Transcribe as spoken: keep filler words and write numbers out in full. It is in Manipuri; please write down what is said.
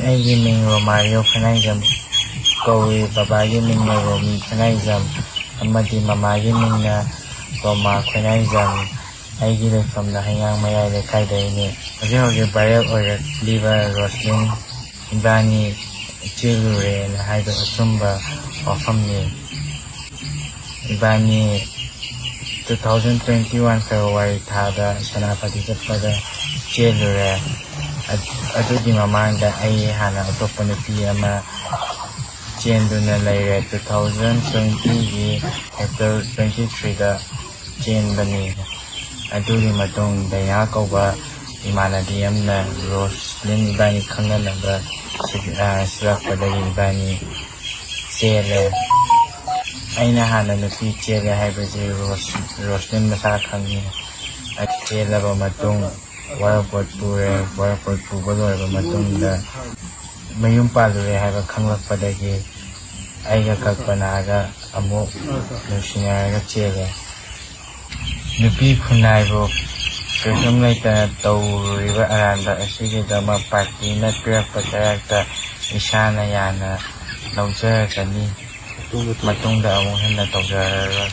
ꯑꯩꯒꯤ ꯃꯤꯡ ꯔꯣꯃꯥꯔꯤꯌꯣ ꯈꯨꯅꯥꯏꯖꯝ ꯀꯧꯏ꯫ ꯕꯕꯥꯒꯤ ꯃꯤꯡꯅ ꯔꯣꯃꯤ ꯈꯨꯅꯥꯏꯖꯝ ꯑꯃꯗꯤ ꯃꯃꯥꯒꯤ ꯃꯤꯡꯅ ꯔꯣꯃꯥ ꯈꯨꯅꯥꯏꯖꯝ꯫ ꯑꯩꯒꯤ ꯂꯩꯐꯝꯅ ꯍꯩꯉꯥꯡ ꯃꯌꯥꯏ ꯂꯩꯀꯥꯏꯗꯒꯤꯅꯤ꯫ ꯍꯧꯖꯤꯛ ꯍꯧꯖꯤꯛ ꯚꯥꯏꯔꯦꯜ ꯑꯣꯏꯔꯛꯂꯤꯕ ꯔꯣꯁꯂꯤꯟ ꯏꯕꯥꯅꯤ ꯆꯦꯜꯂꯨꯔꯦꯅ ꯍꯥꯏꯕ ꯑꯆꯨꯝꯕ ꯋꯥꯐꯝꯅꯤ꯫ ꯏꯕꯥꯅꯤ two thousand twenty one February ꯊꯥꯗ ꯁꯦꯅꯥꯄꯇꯤ ꯆꯠꯄꯗ ꯆꯦꯜꯂꯨꯔꯦ꯫ ꯑꯗꯨꯒꯤ ꯃꯃꯥꯡꯗ ꯑꯩ ꯍꯥꯟꯅ ꯑꯇꯣꯞꯄ ꯅꯨꯄꯤ ꯑꯃ ꯆꯦꯟꯗꯨꯅ ꯂꯩꯔꯦ꯫ Two thousand twenty ꯒꯤ April twenty three ꯗ ꯆꯦꯟꯕꯅꯤ꯫ ꯑꯗꯨꯒꯤ ꯃꯇꯨꯡ ꯗꯥꯏꯅꯥ ꯀꯧꯕ ꯏꯃꯥꯟꯅꯕꯤ ꯑꯃꯅ ꯔꯣꯁꯂꯤꯟ ꯏꯕꯥꯅꯤ ꯈꯪꯅꯅꯕ ꯁꯤ-, ꯑ, ꯁꯤꯜꯂꯛꯄꯗꯒꯤ ꯏꯕꯥꯅꯤ ꯆꯦꯜꯂꯦ꯫ ꯑꯩꯅ ꯍꯥꯟꯅ ꯅꯨꯄꯤ ꯆꯦꯜꯂꯦ ꯍꯥꯏꯕꯁꯤ ꯔꯣꯁ-, ꯔꯣꯁꯂꯤꯟ ꯃꯁꯥ ꯈꯪꯉꯤ꯫ ꯑꯩ ꯆꯦꯜꯂꯕ ꯃꯇꯨꯡ ꯋꯥꯔꯄꯣꯠ ꯄꯨꯔꯦ꯫ ꯋꯥꯔꯄꯣꯠ ꯄꯨꯕ ꯂꯣꯏꯔꯕ ꯃꯇꯨꯡꯗ ꯃꯌꯨꯝ ꯄꯥꯜꯂꯨꯔꯦ ꯍꯥꯏꯕ ꯈꯪꯂꯛꯄꯗꯒꯤ ꯑꯩꯒ ꯀꯜꯄꯅꯥꯒ ꯑꯃꯨꯛ ꯅꯨꯡꯁꯤꯅꯔꯒ ꯆꯦꯜꯂꯦ꯫ ꯅꯨꯄꯤ ꯈꯨꯟꯅꯥꯏꯕꯨ ꯀꯩꯁꯨꯝ ꯂꯩꯇꯅ ꯇꯧꯔꯨꯔꯤꯕ ꯑꯔꯥꯟꯕ ꯑꯁꯤꯒꯤꯗꯃꯛ ꯄꯥꯔꯇꯤꯅ ꯄꯤꯔꯛꯄ ꯆꯩꯔꯥꯛꯇ ꯏꯁꯥꯅ ꯌꯥꯅ ꯂꯧꯖꯔꯒꯅꯤ꯫ ꯃꯇꯨꯡꯗ ꯑꯃꯨꯛ ꯍꯟꯅ ꯇꯧꯖꯔꯔꯣꯏ꯫